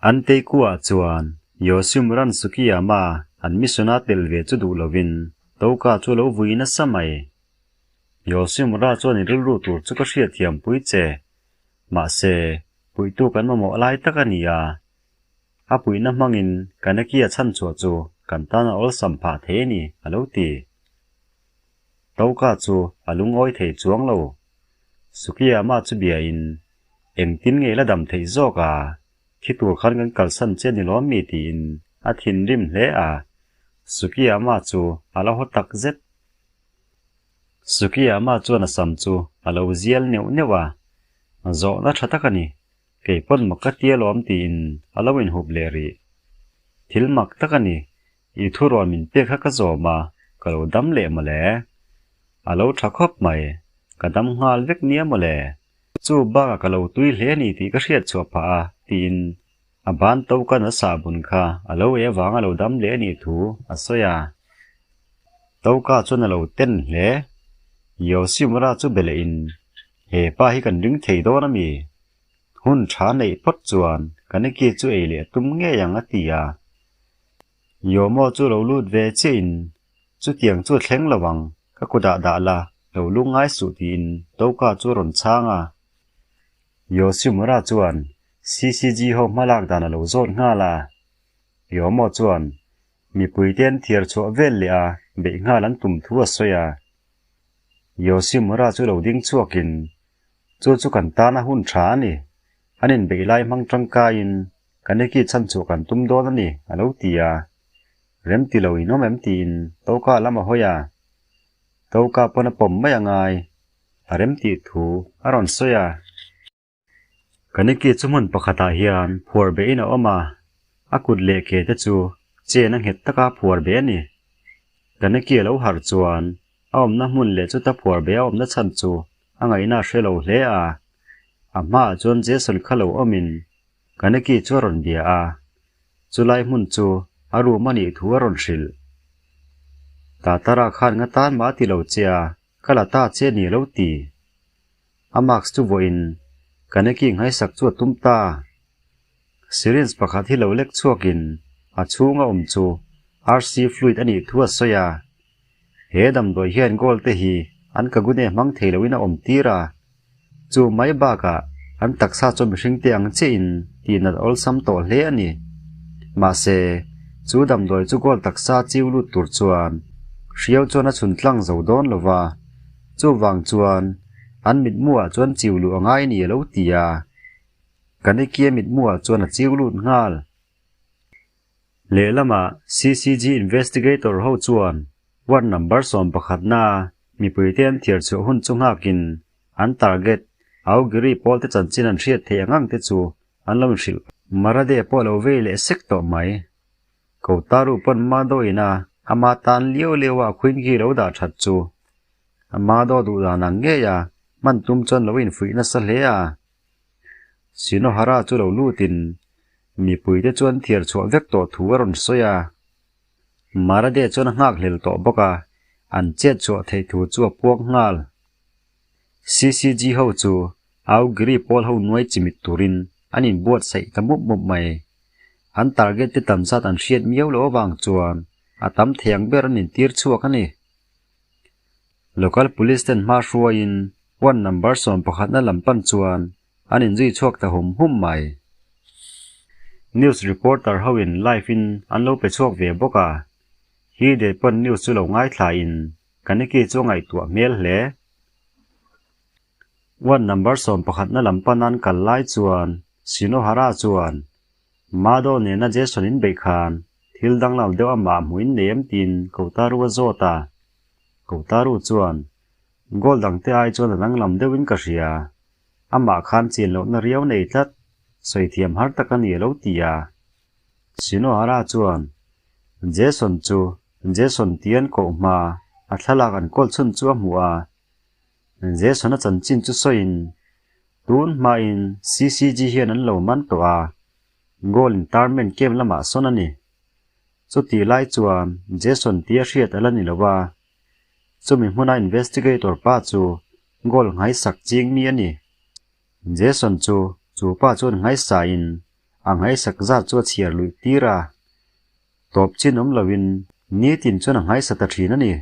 An teikuah chuan Yoshimura'n Tsukiyama an mission-a tel ve chu duh lovin Touka chu a lo vui nasa mai. Yoshimura chuan i rilru tur chu ka hriatthiam pui che. Mahse, puihtu kan mamawh lai tak a ni a. A puihna hmangin Kaneki-a chhanchhuah chu kan tan a awlsam phah thei a ni, a lo ti. Touka chu a lungawi thei chuang lo. Tsukiyama chu biain Engtin nge la dam theih zawk a? Thi tur khan kan kalsan che ni lawm mi tiin a thinrim hle a. Sukiyama chu a la haw tak zet. Sukiyama chuan a sam chu a lo zial neuh neuh a. Zawhna tha tak a ni, kei pawn mak ka ti alawm tiin a lo inhup leh rih. Thil mak tak a ni, i thurawn min pek kha ka zawm a, ka lo dam leh mawle. A lo tha khawp mai, ka dam nghal vek nia mawle. Chu bakah ka lo tui hle a ni tih ka hriat chhuah phah a, tiin a ban to kan a sahbun kha a lo ei avanga lo dam leh a nih thu a sawi a. Toka chuan a lo ten hle. Yoshimura chu be lehin, He pa hi kan ring thei dawn a mi? Hun tha neih phawt chuan Kaneki chu ei leh a tum ngei ang a ti a. Yomo chu lo lut ve chiahin, Chutiang chu a thleng lo ang, ka kutah dah la, lo lu ngai suh tiin Toka chu a rawn chhang a. Yoshimura chuan CCG ho hmalak dan a lo zawt nghal a. Yomo chuan mipuite an thiar chhuah vel leh a beih nghal an tum thu a sawi a. Yoshimura chu lo ding chhuakin, Chu chu kan tana hun tha a ni, an inbeih lai hmang tangkaiin Kaneki chhan chhuah kan tum dawn a ni, a lo ti a. Rem ti lo in awm em tiin Toka lam a hawi a. Toka pawn a pawm mai a ngai, a rem tih thu a rawn sawi a. Kaneki chu hmun pakhatah hian phuar behin a awm a, a kut leh ke te chu chen a nghet taka phuar beh a ni. Kaneki a lo harh chuan a awmna hmun leh chuta phuar beh a awmna chhan chu a ngaihna a hre lo hle a. A hmaah chuan Jason kha lo awmin Kaneki chu a rawn bia a, chulai hmun chu a room a nih thu a rawn hrilh. Tatara khan nga tan mah a ti lo che a, ka la ta che ni lo ti. A mask chu vawiin Kaneki nghaisak chu a tum ta. Syringe pakhat hi lo lek chhuakin a chhunga awm chu RC fluid a nih thu a sawi a. He damdawi hian goal te hi an kagune hmang thei loin a awm tir a. Chu mai bakah an taksa chu mihring te ang chiahin tihnat awlsam tawh hle a ni. Mahse, chu damdawi chu goal taksa chiu lut tur chuan hriau chuan a chhun tlang zo dawn lo va, chuvang chuan an mitmuah chuan chiu luh a ngai ni a lo ti a. Kanekia mitmuah chuan a chiu lut nghal. Lehlamah CCG investigator ho chuan ward number 11 na mipuite an thiar chhuah hun chu nghakin an target Aogiri pawlte chanchin an hriat theih ang ang te chu an lo inhrilh. Marade pawh lo vei leh sek tawh mai. Kotaru pawn Mado ina ama tan liau liau a Queen-ki lo dah that chu Mado duh dan ang ngei a hman tum chuan lo infuih nasa hle a. Shinohara chu lo lutin Mipuite chuan thiar chhuah vek tawh thu a rawn sawi a. Marade chuan a nghak hlel tawh bawk a, an chet chhuah theih thu chu a puak nghal. CCG ho chu Augiri pawl ho nuai chimit turin an inbuatsaih ta mup mup mai. An target te tam zat an hriat miau loh avang chuan a tam thei ang ber an intir chhuak a ni. Local Police ten hma hruaiin one number 11 na lam pan chuan An inzui chhuak ta hum hum mai. News reporter ho in live in an lo pe chhuak ve bawk a. Hi de pawn news chu lo ngaithla in Kaneki chu a ngaihtuah hmel hle. Ward number 11 na lam pan an kal lai chuan Shinohara chuan Mado nena Jason in beih khan thil danglam deuh amah hmuh in nei em tiin Kotaru a zawt a. Kotaru chuan Goal dangte ai chuan a danglam deuhin ka hria. Amah khan chian lohna riau nei tlat, sawi thiam har tak a ni a lo ti a. Shinohara chuan, Jason chu Jason tih an koh hma, a thlalak an kawl chhun chu a hmuh a. Jason-a chanchin chu sawiin, Tun hmain CCG hian an lo man tawh a, goal internment camp lamah sawn a ni. Chutih lai chuan Jason tia hriat a la ni lo a. Chumi hmuna investigator pa chu goal nghaisak ching mi a ni. Jason chu chu pa chuan nghaisa in A ngaisak zat chu a chhiar luih tir a. Tawp chin awm loin nitin chuan a nghaisa ta thin a ni.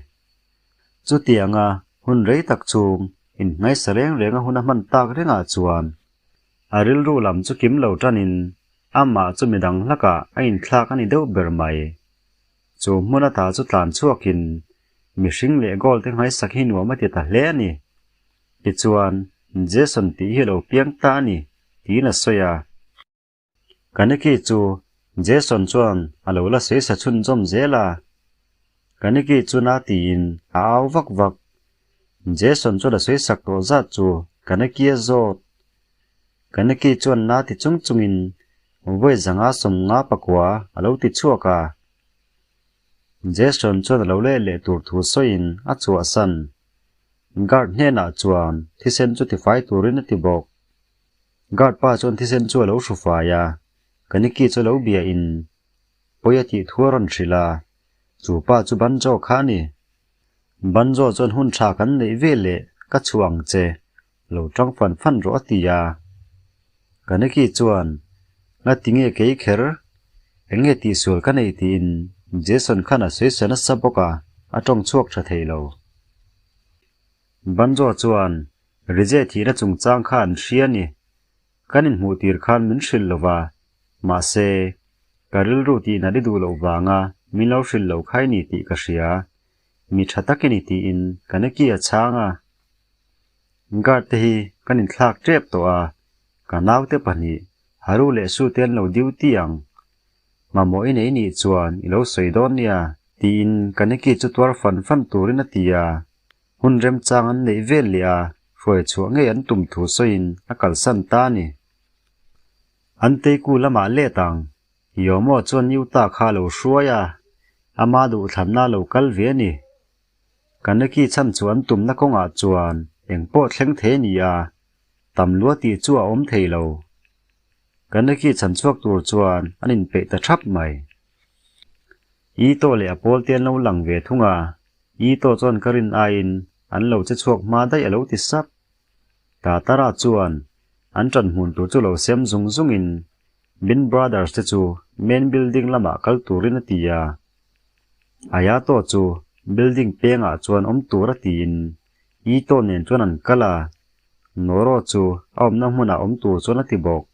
Chutianga hun rei tak chhung innghaisa reng renga hun a hman tak rengah chuan a rilru lam chu kim lo tanin amah chu midang hlakah a inthlak a ni deuh ber mai. Chu hmun ata chu tlan chhuakin mihring leh goal te nghaisak hi nuam a ti ta hle a ni. Tichuan, Jason tih hi a lo piang ta a ni, tiin a sawi a. Kaneki chu Jason chuan a lo la sawi sa chhunzawm zel a. Kaneki chu na tiin a au vak vak. Jason chuan a sawi sak tawh zat chu Kaneki a zawt. Kaneki chuan na ti chung chungin vawi zanga 50 pakua a lo ti chhuak a. Jason chuan a lo leh leh tur thu sawiin a chhuahsan. Guard hnenah chuan thisen chu tifai turin a ti bawk. Guard pa chuan thisen chu a lo hru fai a, Kaniki chu lo bia in pawi a tih thu a rawn hrilh a, chu pa chu Banjo kha a ni. Banjo chuan hun tha kan neih ve leh ka chhuah ang che, lo tang fan fan rawh a ti a. Kaniki chuan, Nga tinge kei kher? Eng nge tihsual ka nei tiin Jason khan a sawi sa nasa bawk a, a tawng chhuak tha thei lo. Banjo chuan, Rize thihna chungchang kha an hria a ni. Kan inhmuh tir khan min hrilh lo va, mahse, ka rilru tihna i duh loh vanga min lo hrilh lo khai ni tih ka hria. Mi tha tak i ni tiin ka naki a chhang a. Guard te hi kan inthlak tep tawh a, ka naute pahnih Haru leh Su te an lo duty ang. Mamawh i nei nih chuan i lo sawi dawn nia tiin ka naki chu tuar fan fan turin a ti a. Hun remchang an neih vel leh a, hruai chhuah ngei an tum thu sawiin a kalsan ta a ni. An teiku lamah let ang, Yomo chuan Utah kha a lo hruai a, ama duhthlanna a lo kal ve a ni. Kaneki chhan chu an tumna kawngah chuan engpawh thleng thei a ni a, tam lua tih chu a awm thei lo. Kaneki chhan chhuak tur chuan an inpeih ta thap mai. Ito leh a pawl te an lo lang ve thung a, Ito chuan ka rin aiin an lo che chhuak hma daih a lo ti sap. Tatara chuan an ṭan hmun tur chu lo sem zung zungin Bin Brothers te chu main building lamah kal turin a ti a. Ayato chu building pengah chuan awm tur a tiin Ito nen chuan an kal a, Noro chu a awmna hmunah awm tur chuan a ti bawk.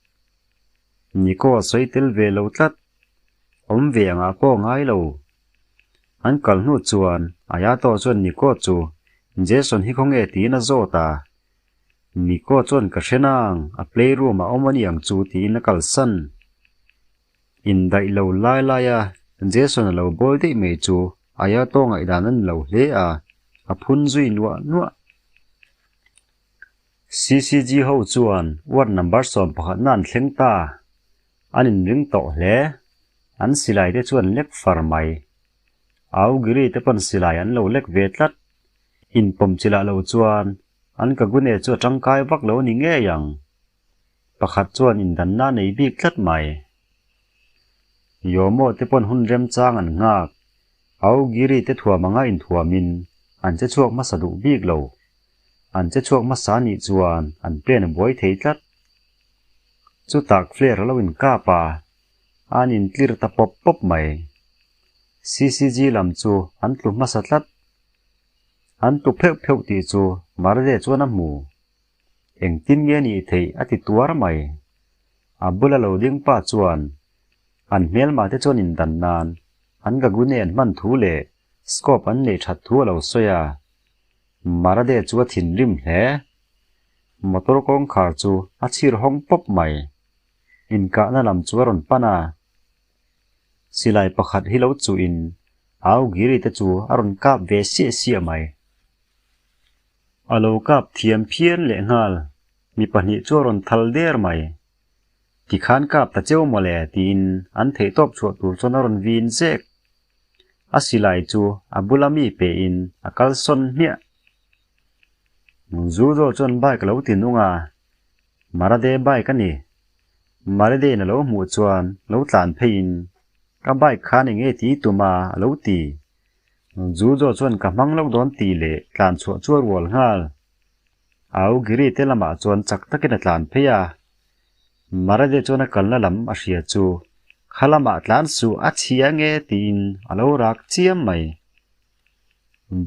Niko a sawi tel ve lo tlat. Awm ve angah pawh a ngai lo. An kal hnu chuan Ayato chuan Niko chu Jason hi khawnge tiin a zawt a. Niko chuan ka hre nang, a playroom ah awm a ni ang chu tiin a kalsan. Indaih lo lai lai a Jason a lo bawl daih mai chu Ayato ngaihdan a ni lo hle a, a phun zui nuah nuah. CCG ho chuan ward number 11 na an thleng ta. An inring tawh hle. An silai te chuan lek far mai. Augiri te pawn silai an lo lek ve tlat. Inpawm chilah lo chuan an kagune chu a tangkai vak lo a ni ngei ang. Pakhat chuan indanna a nei bik tlat mai. Yomo te pawn hun remchang an nghak. Augiri te thuam anga inthuamin an che chhuak hmasa duh bik lo. An che chhuak hmasa nih chuan an pen a buai thei tlat. Chutah flare a lo inkap a, an intlir ta pawp pawp mai. CCG lam chu an tlu hmasa tlat. An tlu pheuh pheuh tih chu Marde chuan a hmu. Engtin nge nih theih a ti tuar mai. A bula lo ding pa chuan an hmelmah te chuan indan nan an gagune an hman thu leh scope an neih that thu a lo sawi a. Marade chu a thinrim hle. Motor kawngkhar chu a chhir hawng pawp mai. Inkahna lam chu a rawn pan a. Silai pakhat hi lo chuhin Au Giri te chu a rawn kap ve siah siah mai. A lo kap thiam phian lehnghal, mi pahnih chu a rawn thal der mai. Tikhan kap ta cheu mawle tiin an theihtawp chhuah tur chuan a rawn vin zek. A silai chu a bula mi pehin a kalsawn hmiah. Zuzo chuan bike a lo ti nung a, Marade bike a ni. Marade-in a lo hmuh chuan lo tlan pheiin, Ka bike khan eng nge ti tum a? a lo ti. Zuzo chuan ka hmang lo dawn tih leh tlan chhuah chu a rual nghal. Au Giri te lamah chuan chak takin a tlan phei a. Marade chuan a kalna lam a hria chu kha lamah tlan suh a chhia nge tiin a lo rak chiam mai.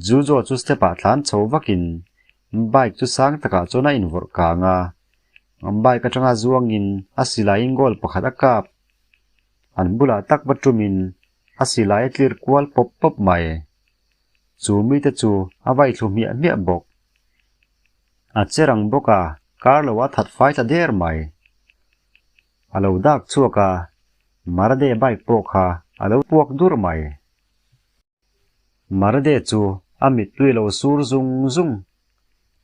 Jujo chu step ah tlan chho vakin bike chu sang takah chuan a invawrh kang a, bike atanga zuangin a silaiin goal pakhat a kap. An bulah tak va tumin a silai a tlir kual pawp pawp mai. Chu mite chu a vai thlu hmiah hmiah bawk. A che rang bawk a, kar lo a that fai ta der mai. A lo dak chhuak a, Marade bike pawh kha a lo puak dur mai. Marade chu a mittui lo sur zung zung.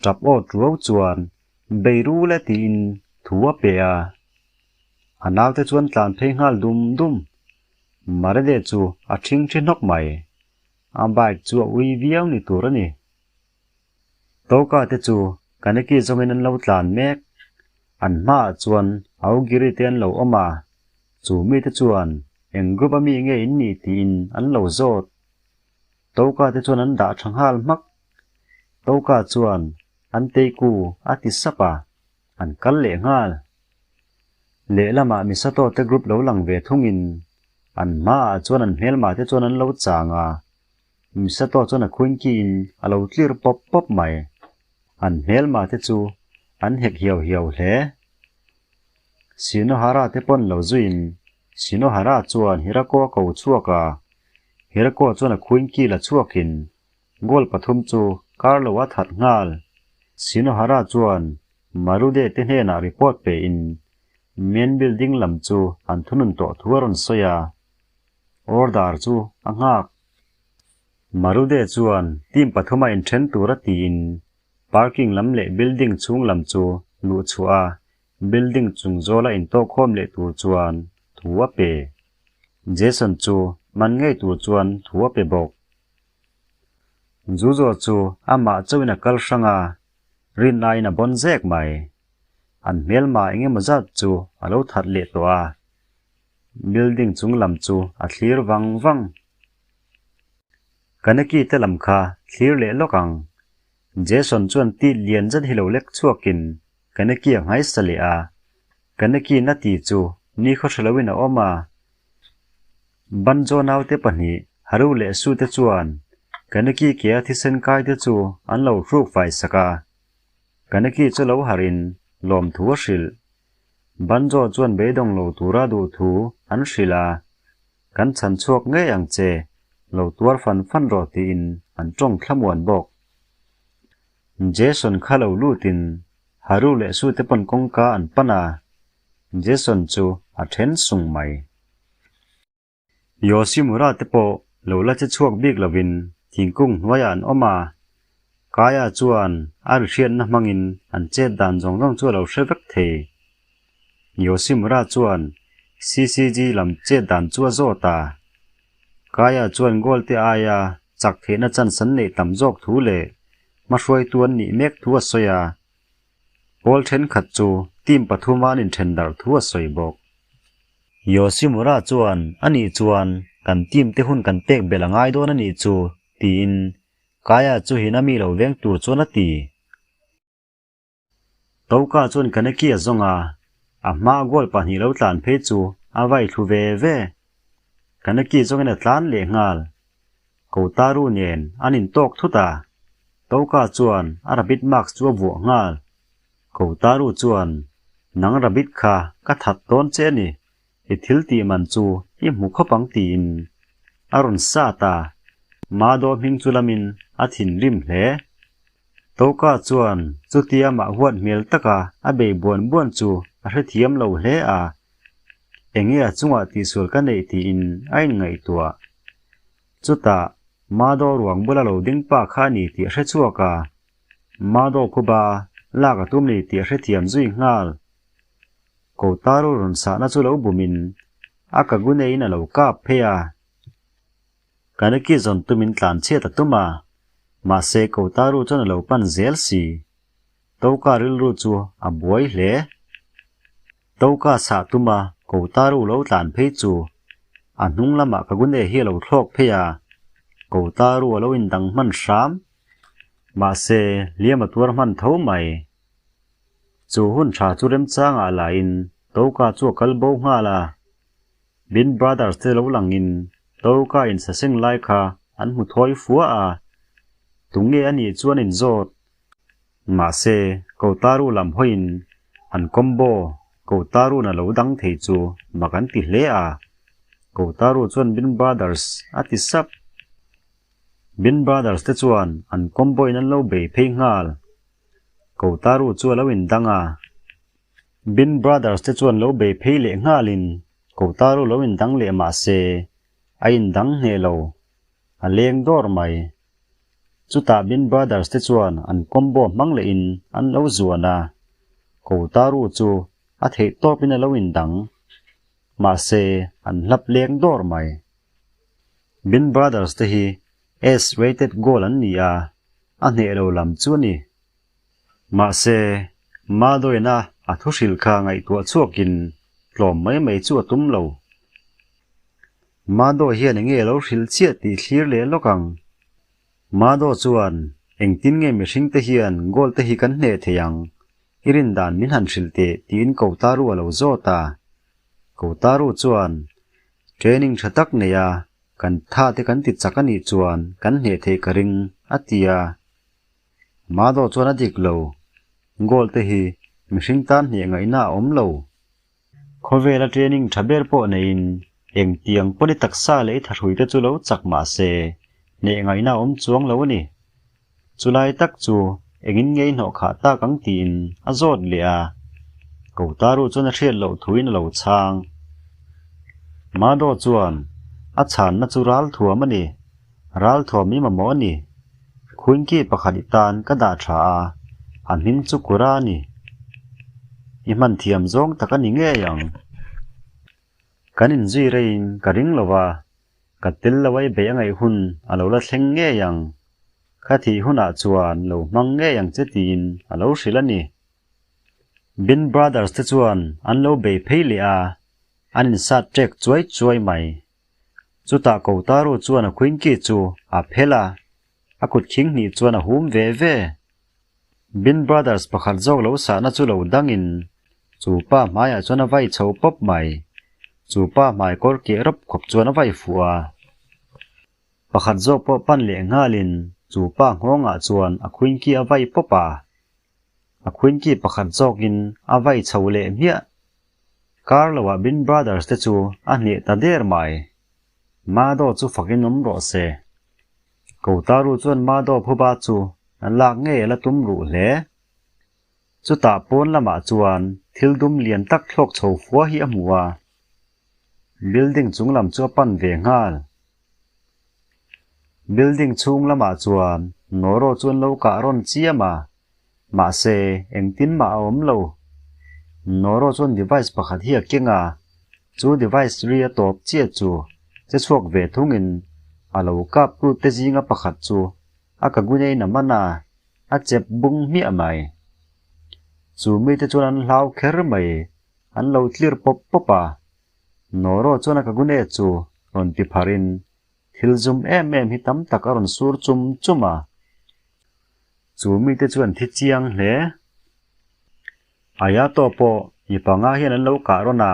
Tap aw tuau chuan Beiru le tiin thu a pe a. A naute chuan tlan phei nghal dum dum. Marade chu a ṭhing ṭhi hnawk mai. A bike chu a ui viau ni tur a ni. Toka te chu Kaneki zawngin an lo tlan mek. An hmaah chuan Aogiri te an lo awm a, chu mite chuan eng group a mi nge in nih tiin an lo zawt. Toka te chuan an dah tha nghal hmak. Toka chuan an teiku a ti sap a, an kal leh nghal. Lehlamah Misato te group lo lang ve thungin an hmaah chuan an hmelma te chuan an lo chang a, Misato chuan a khuinkiin a lo tlir pawp pawp mai. An hmelma te chu an hek hiau hiau hle. Shinohara te pawn lo zuiin Shinohara chuan Hirako a ko chhuak a, Hirako chuan a khuinki la chhuakin goal pathum chu kar lo a that nghal. Shinohara chuan Marude te hnenah report pein main building lam chu an thunun tawh thu a rawn sawi a. Order chu a nghak. Marude chuan team pathuma inthen tura tiin parking lam leh building chhung lam chu luh chhuah a, building chung zawla intawhkhawm leh tur chuan thu a pe. Jason chu man ngei tur chuan thu a pe bawk. Zuzo chu amah chauhin a kal hrang a, rinaiin a bawn zek mai. An hmelma engemaw zat chu a lo that leh tawh a. Building chung lam chu a thlir vang vang. Kaneki te lam kha thlir leh lawk ang. Jason chuan ti lian zet hi lo lek chhuakin Kaneki a nghaisa leh a. Kaneki na ti chu ni khaw hre loin a awm a. Banjo naute pahnih Haru leh Su te chuan Kaneki ke a thisen kai te chu an lo hruk fai sak a. Kaneki chu lo harin lawmthu a hrilh. Banjo chuan beidawng lo tura duh thu an hrilh a, Kan chhan chhuak ngei ang che, lo tuar fan fan rawh tiin an tawng thlamuan bawk. Jason kha lo lutin Haru leh Su te pawn kawngka an pan a, Jason chu a then sung mai. Yoshimura te pawh lo la che chhuak bik lovin thingkung hnuaiah an awm a, Kaya chuan a ri hriatna hmangin an chet dan zawng zawng chu a lo hre vek thei. Yoshimura chuan CCG lam chet dan chu a zawt a, Kaya chuan goal te aia chak theihna chance an neih tam zawk thu leh hmahruaitu an nih mek thu a sawi a, pawl thenkhat chu team pathuma an inthen darh thu a sawi bawk. Yoshimura chuan, Anih chuan, kan team te hun kan pek belh a ngai dawn a nih chu, tiin Kaya chu hina mi lo veng tur chuan a ti. Toka chuan Kaneki a zawng a, a hmaa goal pahnih lo tlan phei chu a vai thlu ve ve. Kaneki zawngin a tlan leh nghal. Kotaru nen an intawk thut a, Toka chuan a rabbit mask chu a vuah nghal. Kotaru chuan, Nang rabbit kha ka that dawn che a ni, i thil tih man chu i hmu khawp ang tiin a rawn sat a, Mado hming chu lamin a thinrim hle. Toka chuan chutia mah huat hmel taka a bei buan buan chu a hrethiam lo hle a, enge a chungah tihsual ka neih tiin a inngaihtuah. Chutah Mado ruang bula lo ding pa kha a ni tih a hre chhuak a, Mado khuba lak a tum ni tih a hrethiam zui nghal. Kotaru rawn sahna chu lo bumin a kaguneiin a lo kap phei a. Kaneki zawn tumin tlan chhiat a tum a, mahse Kotaru chuan a lo pan zel si. Toka rilru chu a buai hle. Toka sah tuma Kotaru lo tlan phei chu a hnung lamah Kagune hi a lo thlawk phei a, Kotaru a lo indang hman hram. Mahse, hliam a tuar hman tho mai. Chu hun tha chu remchangah lahin Toka chu a kal bo nghal a. Bin Brothers te lo langin Toka insaseng lai kha an hmu thawi fua a. Tunge a nih chuan inzawt. Mahse, Kotaru lam hawiin an combo Kotaru'n a lo dang thei chu mak an ti hle a. Kotaru chuan Bin Brothers a ti sap. Bin Brothers te chuan an combo in an lo bei phei nghal. Kotaru chu a lo indang a. Bin Brothers te chuan lo bei phei leh nghalin Kotaru lo indang leh mahse a indang hneh lo. A leng dawr mai. Chutah Bin Brothers te chuan an combo hmang lehin an lo zuan a, Kotaru chu a theih tawpin a lo indang. Mahse an hlap leng dawr mai. Bin Brothers te hi S-rated goal an ni a, a hneh lo lam chu a ni. Mahse, Madoina a thu hrilh kha ngaihtuah chhuakin tlawm mai mai chu a tum lo. Mado hian enge lo hrilh chiah tih thlir leh lawk ang. Mado chuan, Engtin nge mihring te hian goal te hi kan hneh thei ang? I rin dan min han hrilh teh tiin Kotaru a lo zawt a. Kotaru chuan, Training tha tak nei a, kan tha te kan ti chak a nih chuan kan hneh theih ka ring, a ti a. Mado chuan a dik lo, Goal te hi mihring tan hneh ngaihna a awm lo. Khawvela training tha ber pawh neiin engtiang pawn i taksa leh i thahrui te chu lo chak mah se, hneh ngaihna a awm chuang lo a ni. Chulai tak chu engin nge i hnawh khah tak ang tiin a zawt leh a. Kotaru chuan a hriat loh thuin a lo chhang. Mado chuan a chhanna chu ralthuam a ni. Ralthuam i mamawh a ni. Khuinki pakhat i tan ka dah tha a, a hming chu Kura a ni. I hman thiam zawng tak a ni ngei ang. Kan inzui reiin ka ring lo va, ka tel lo a i beih a ngaih hun a lo la thleng ngei ang. Kha thih hunah chuan lo hmang ngei ang che tiin a lo hrilh a ni. Bin Brothers te chuan an lo bei phei leh a, an insat ṭek chuai chuai mai. Chutah Kotaru chuan a Quinky chu a phel a, a kut khing hnih chuan a hum ve ve. Bin Brothers pakhat zawk lo sahna chu lo dangin chu pa hmaiah chuan a vai chho pawp mai. Chu pa hmai kawr keh rawp khawp chuan a vai fuh a. Pakhat zawk pawh pan leh nghalin chu pa nghawngah chuan a Quinky a vai pawp a. A Quinky pakhat zawkin a vai chho leh hmiah. Kar loah Bin Brothers te chu a hneh ta der mai. Mado chu fakin awm rawh se. Kotaru chuan Mado phuba chu a lak ngei a la tum ruh hle. Chutah pawn lamah chuan thil dum lian tak thlawk chho fua hi a hmu a. Building chung lam chu a pan ve nghal. Building chhung lamah chuan Noro chu an lo kah rawn chiam a, mahse engtin mah a awm lo. Noro chuan device pakhat hi a keng a, chu device ri a tawp chiah chu che chhuak ve thungin a lo kap tu te zinga pakhat chu a kagunein a man a, a chep bung hmiah mai. Chu mite chuan an hlau kher mai, an lo tlir pawp pawp a. Noro chuan a kagune chu rawn ti pharin thil zum em em hi tam tak a rawn sur chum chum a. Chu mite chu an thi chiang hle. Ayato pawh mi panga hian an lo kah rawn a,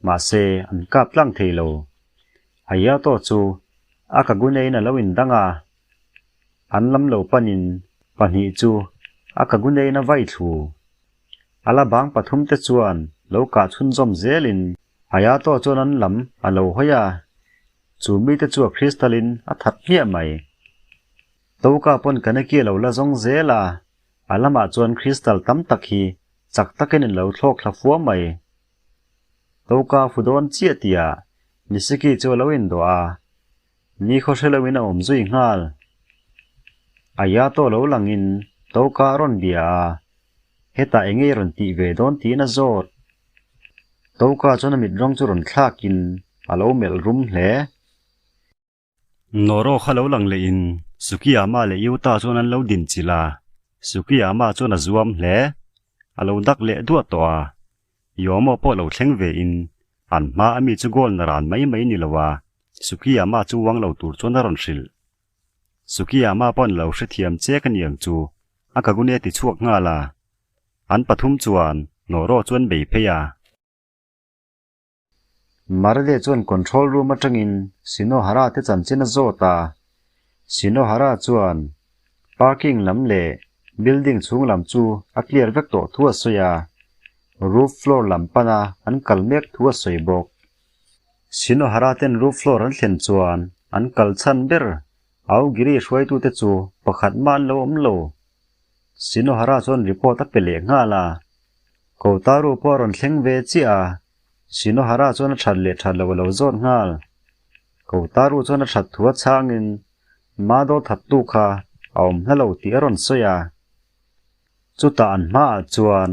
mahse an kap tlang thei lo. Ayato chu a kagunein a lo indang a, an lam lo panin pahnih chu a kagunein a vai thlu. A la bang pathum te chuan lo kah chhunzawm zelin Hayato chuan an lam a lo hawi a, chu mite chu a crystal in a that hmiah mai. Toka pawn Kaneki a lo la zawng zel a, a lamah chuan crystal tam tak hi chak takin in lo thlawk thla fua mai. Toka fu dawn chiah tihah Nishiki chu a lo indawh a, Ni khaw hre loin a awm zui nghal. Hayato lo langin Toka a rawn bia a, hetah eng nge i rawn tih ve dawn tiin a zawt. Toka chuan a mit rawng chu rawn thlakin a lo melh rum hle. Noro kha lo lang lehin Sukiyama leh Yuta chuan an lo din chilh a, Sukiyama chuan a zuam hle. A lo dak leh duah tawh a, Yomo pawh lo thleng vein an hma a mi chu goal na ran mai mai ni lo a, Sukiyama chu uang lo tur chuan a rawn hrilh. Sukiyama pawh an lo hrethiam che ka ni ang chu, a kagune ti chhuak nghal a. An pathum chuan Noro chu an bei phei a. Marade chuan control room atangin Shinohara te chanchin a zawt a. Shinohara chuan parking lam leh building chhung lam chu a clear vek tawh thu a sawi a, roof floor lam pana an kal mek thu a sawi bawk. Shinohara ten roof floor an thlen chuan an kal chhan ber Aogiri hruaitute chu pakhat mah an lo awm lo. Shinohara chuan report a pe leh nghal a. Kotaru pawh a rawn thleng ve chiah a, Shinohara chuan a that leh that lo a lo zawt nghal. Kotaru chuan a that thu a chhangin Mado thattu kha a awm hla lo tih a rawn sawi a. Chutah an hmaah chuan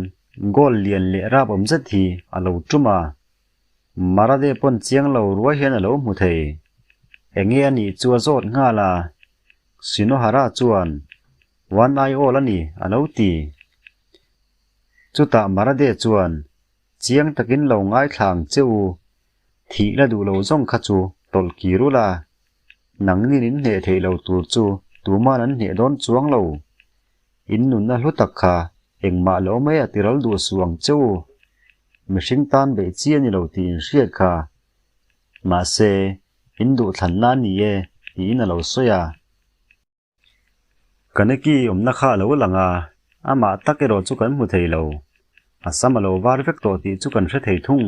goal lian leh rap awm zet hi a lo tum a. Marade pawn chiang lo ruai hian a lo hmu thei. Enge a nih chu a zawt nghal a. Shinohara chuan, One eye all a ni, a lo ti. Chutah Marade chuan, Chiang takin lo ngaithla ang che u, thih la duh lo zawng kha chu tawlh kir ula, nangnin in hneh theih lo tur chu tuman an hneh dawn chuang lo. In nunna hlu tak kha engmah lo mai a tiral duh suh ang che u. Mihring tan beih chi a ni lo tih in hriat kha. Mahse, in duhthlanna a ni e, tiin a lo sawi a. Kaneki awmna kha a lo lang a, amah tak erawh chu kan hmu thei lo. A sam a lo var vek tawh tih chu kan hre thei thung.